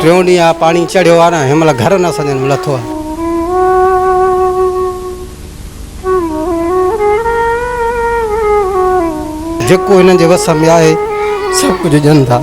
ٽيون ڏينهن آ پاڻي چڙهيو آ نه هن مهل گهر نه اسان جن ۾ لٿو آ. جيڪو هنن جي وس ۾ آهي سڀ ڪجهه ڏين ٿا.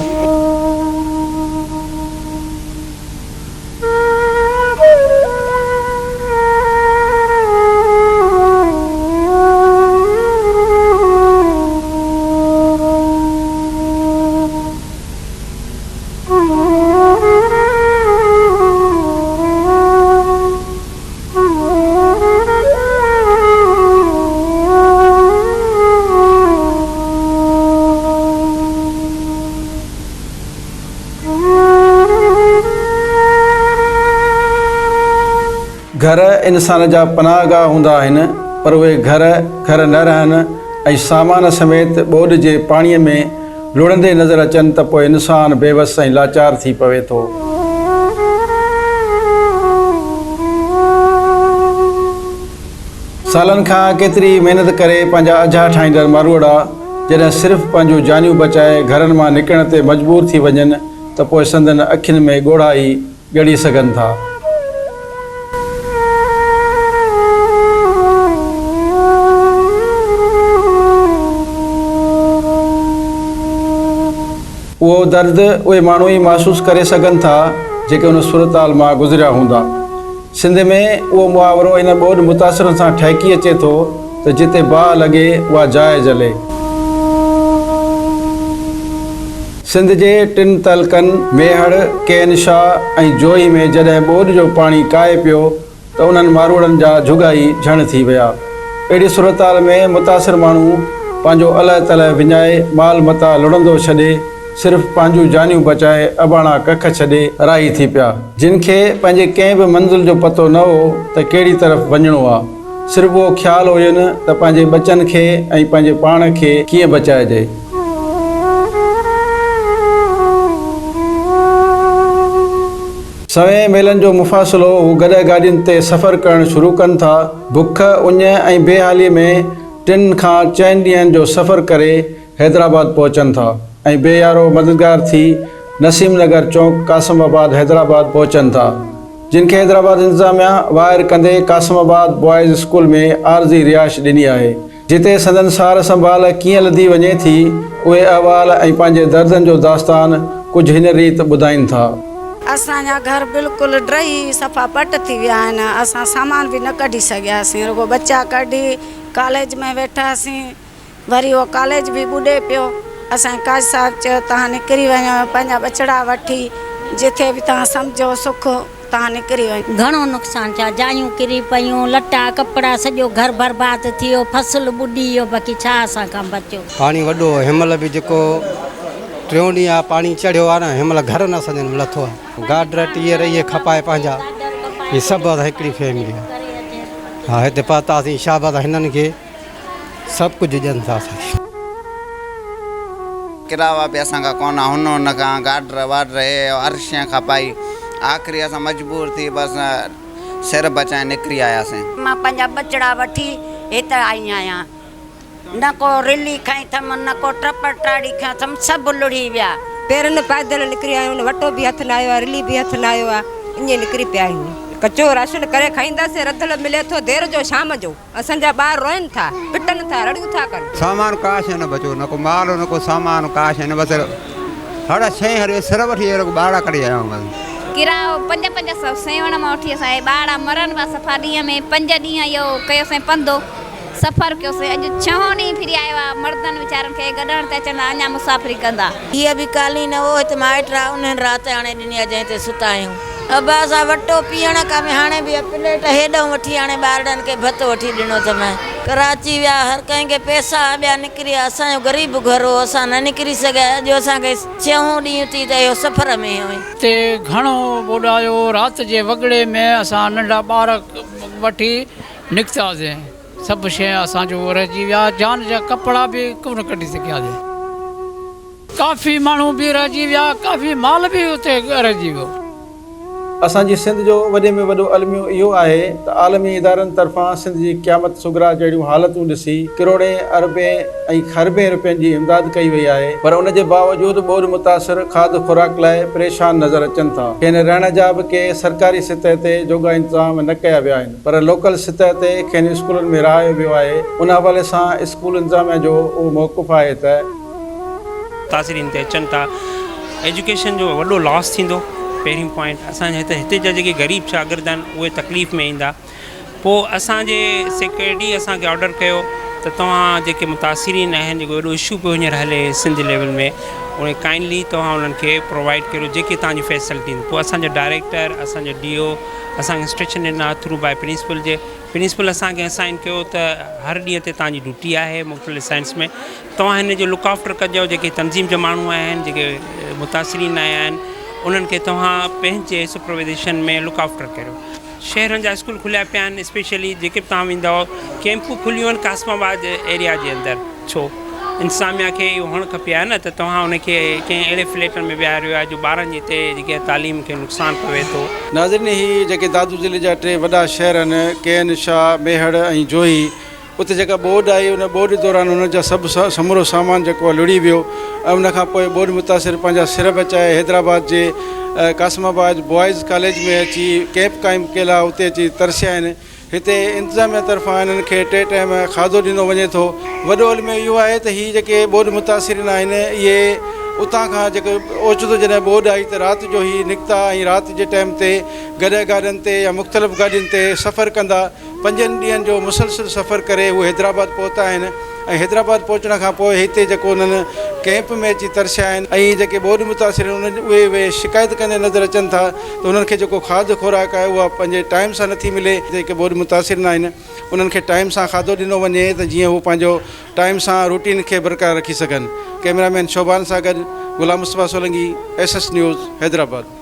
گهر انسان جا پناهه گاهه هوندا آهن پر اهي گهر گهر نه رهن ۽ سامان سميت ٻوڏ جي پاڻي ۾ لڙهندي نظر اچن ته پوء انسان بيوس ۽ لاچار ٿي پوي ٿو. سالن کان ڪيتري محنت ڪري پنهنجا اجها ٺاهيندڙ ماروئڙا جڏهن صرف پنهنجون جانيون بچائي گهرن مان نڪرڻ تي مجبور ٿي وڃن ته پوء سندن اکين ۾ ڳوڙها ئي ڳڙي سگهن ٿا. اهو درد اهي ماڻهو ئي محسوس ڪري سگهن ٿا جيڪي ان صورتحال مان گذريا هوندا. سنڌ ۾ اهو محاورو ان ٻوڏ متاثرن سان ٺهڪي اچي ٿو ته جتي باهه لڳي اها جاء جلي. سنڌ جي ٽن تعلقن ميهڙ، ڪين شاهه ۽ جوهي ۾ جڏهن ٻوڏ جو پاڻي ڪاهي پيو ته انهن ماروئڙن جا جهڳا ئي جهڻ ٿي ويا. اهڙي صورتحال ۾ متاثر ماڻهو پنهنجو الهه تلهه وڃائي مال متاع لڙندو ڇڏي صرف پنهنجون جانيون بچائي اباڻا ڪک ڇڏي راهي ٿي پيا. جن کي پنهنجي ڪنهن به منزل جو پتو نه هو ته ڪهڙي طرف وڃڻو آ. صرف اهو خيال هين ته پنهنجي ٻچن کي ۽ پنهنجي پاڻ کي ڪيئن بچائجي. سوين ميلن جو مفاصلو هو گڏهه گاڏين تي سفر ڪرڻ شروع ڪن ٿا. بک، اڃ ۽ بي حاليء ۾ ٽن کان چئن ڏينهن جو سفر ڪري حيدرآباد پهچن ٿا ۽ بي يارو مددگار ٿي نسيم نگر چونڪ قاسم آباد حيدرآباد پهچن ٿا. جن کي حيدرآباد انتظاميا واهر ڪندي قاسم آباد بوائز اسڪول ۾ عارضي رهائش ڏني آهي. جتي سندن سار سنڀال ڪيئن لڌي وڃي ٿي، اهي احوال ۽ پنهنجي دردن جو داستان ڪجهه هن ريت ٻڌائين ٿا. اسان جا گهر بلڪل ڊهي صفا پٽ ٿي ويا آهن، اسان سامان به نه ڪڍي سگهياسين، رڳو ٻچا ڪڍي ڪاليج ۾ ويٺاسين، وري اهو ڪاليج به ٻڏي پيو، اسان کي قاضي صاحب چيو توهان نڪري وڃو پنهنجا ٻچڙا وٺي جتي به توهان سمجهو سک. تان نڪري وڃ. گهڻو نقصان ٿيو آ، جايون ڪري پيون، لٽا ڪپڙا سڄو گهر برباد ٿي ويو، فصل ٻڏي ويو، باقي ڇا اسان کان بچيو. پاڻي وڏو هو هن مهل به جيڪو ٽيون ڏينهن آ پاڻي چڙهيو آ نه هن مهل گهر نه اسان جن ۾ لٿو آ گاڊر ٽيئر اهي کپائي پنهنجا هي سڀ اسان هڪڙي فيملي آ ها هتي پهتاسين شابس هنن کي. سڀ ڪجهه ڏين ٿا اسان کي. ڪراوا به اسان کان ڪونه هن هن کان گاڊر واڊر هي هر شيء کپائي آخري اسان مجبور ٿي بس سر بچائي نڪري آياسين. مان پنهنجا ٻچڙا وٺي هت آئي آهيان. نه ڪو رلي کنئي اٿم نه ڪو ٽپڙ ٽاڙي کنيو اٿم سڀ لڙهي ويا. پيرن پائدل نڪري آيا آهيون وٽو به هٿ نه آيو آهي رلي به هٿ نه آيو آهي ائين نڪري پيا آهيون. ڪچو راشن ڪري کائينداسين رڌل ملي ٿو دير جو شام جو. اسان جا ٻار روئن ٿا، پٽن ٿا، رڙيون ٿا ڪن. سامان ڪا شيء نه بچو، نه ڪو مال نه ڪو سامان ڪا شيء نه بس هڙ شيء هڙ سر وٺي رڳو ٻارڙا ڪڍي آيا آهيون بس. ڪرايو پنج پنج سئو سيوهڻ مان وٺي اسان اهي ٻارڙا مرن پيا صفا ڏينهن ۾ پنج ڏينهن اهو ڪيوسين پنڌ سفر ڪيوسين اڄ ڇهون ڏينهن ڦري آيو آهي مردن ويچارن کي گڏهڻ تي اچن اڃا مسافري ڪندا. هيء به قالين هو، هت مائٽ رها، انهن رات آڻي ڏني آهي، جنهن تي ستا آهيون. ابا اسان وٽو پيئڻ کان به هاڻي به پليٽ هيڏئون وٺي آڻي ٻارڙن کي ڀت وٺي ڏنو اٿم. ڪراچي ويا هر ڪنهن کي پئسا ها ٻيا نڪري ويا اسان جو غريب گهر هو اسان نه نڪري سگهيا اڄ اسان کي ڇهون ڏينهن ٿي ته اهو سفر ۾ هئين. تي گهڻو ٻوڏ آيو رات جي وڳڙي ۾ اسان ننڍا ٻار وٺي نڪتاسين سڀ شيء اسان جو رهجي ويا جان جا ڪپڙا به ڪونه ڪڍي سگهياسين. ڪافي ماڻهو به رهجي ويا، ڪافي مال به اتي رهجي ويو. اسان جي سنڌ جو وڏي ۾ وڏو الميو اهو آهي ته عالمي ادارن طرفان سنڌ جي قيامت صغريٰ جهڙيون حالتون ڏسي ڪروڙين، اربين ۽ کربين رپين جي امداد ڪئي وئي آهي پر ان جي باوجود ٻوڏ متاثر کاڌ خوراڪ لاء پريشان نظر اچن ٿا. کين رهڻ جا به ڪي سرڪاري سطح تي جوڳا انتظام نه ڪيا ويا آهن پر لوڪل سطح تي کين اسڪولن ۾ رهايو ويو آهي. ان حوالي سان اسڪول انتظاميا جو اهو موقف آهي ته. متاثرين هتي اچن ٿا ايجوڪيشن جو وڏو لاس ٿيندو پهريون پوائنٽ اسان جي هتي هتي جا جيڪي غريب شاگرد آهن اهي تڪليف ۾ ايندا پوء اسان جي سيڪريٽري اسان کي آرڊر ڪيو ته توهان جيڪي متاثرين آهن جيڪو ايڏو اشو پيو هينئر هلي سنڌ ليول ۾ ان ڪائنڊلي توهان انهن کي پرووائڊ ڪريو جيڪي توهان جي فيسلٽي آهن پوء اسان جو ڊائريڪٽر اسان جو ڊي او اسان کي انسٽرڪشن ڏنا ٿرو باء پرنسپل جي پرنسپل اسان کي اسائن ڪيو ته هر ڏينهن تي توهان جي ڊيوٽي آهي مختلف سائنس ۾ توهان هن جو لڪ آفٽر ڪجو جيڪي تنظيم جا ماڻهو آيا آهن جيڪي متاثرين آيا آهن انهن کي توهان پنهنجي سپرويزيشن ۾ لڪ آفٽر ڪريو. شهرن جا اسڪول کليا پيا آهن اسپيشلي جيڪي به توهان ويندؤ ڪيمپون کليون آهن قاسم آباد ايريا جي اندر ڇو انتظاميا کي اهو هئڻ کپي ها نه ته توهان ان کي ڪنهن اهڙي فليٽن ۾ ويهاريو آهي جو ٻارن جي هتي جيڪي تعليم کي نقصان پوي ٿو. ناظرين هي جيڪي دادو ضلعي جا ٽي وڏا شهر آهن ڪين شاهه، ميهڙ ۽ جوهي اتي جيڪا ٻوڏ آئي ان ٻوڏ دوران انهن جا سڀ سمورو سامان جيڪو آهي لڙهي ويو ۽ ان کان پوء ٻوڏ متاثر پنهنجا سر بچائي حيدرآباد جي قاسم آباد بوائز ڪاليج ۾ اچي ڪئمپ قائم ڪيل آهي اتي اچي ترسيا آهن هتي انتظاميا طرفان انهن کي ٽي ٽائيم کاڌو ڏنو وڃي ٿو. وڏو الميو اهو آهي ته هي جيڪي ٻوڏ متاثرين آهن اهي اتان کان جيڪو اوچتو جڏهن ٻوڏ آئي ته رات جو هي نڪتا ۽ رات جي ٽائيم تي گڏهه گاڏن تي يا مختلف گاڏين تي سفر ڪندا پنجن ڏينهن جو مسلسل سفر ڪري هو حيدرآباد پهتا آهن ۽ حيدرآباد پهچڻ کان پوء هتي جيڪو انهن ڪئمپ ۾ اچي ترسيا آهن ۽ جيڪي ٻوڏ متاثر آهن انهن اهي اهي شڪايت ڪندي نظر اچن ٿا ته انهن کي جيڪو کاڌ خوراڪ آهي اها پنهنجي ٽائيم سان نٿي ملي جيڪي ٻوڏ متاثرين آهن انهن کي ٽائيم سان کاڌو ڏنو وڃي ته جيئن هو پنهنجو ٽائيم سان روٽين کي برقرار رکي سگهن ڪئميرا مين شوڀان سان گڏ Ghulam Mustafa Solangi S S news Hyderabad.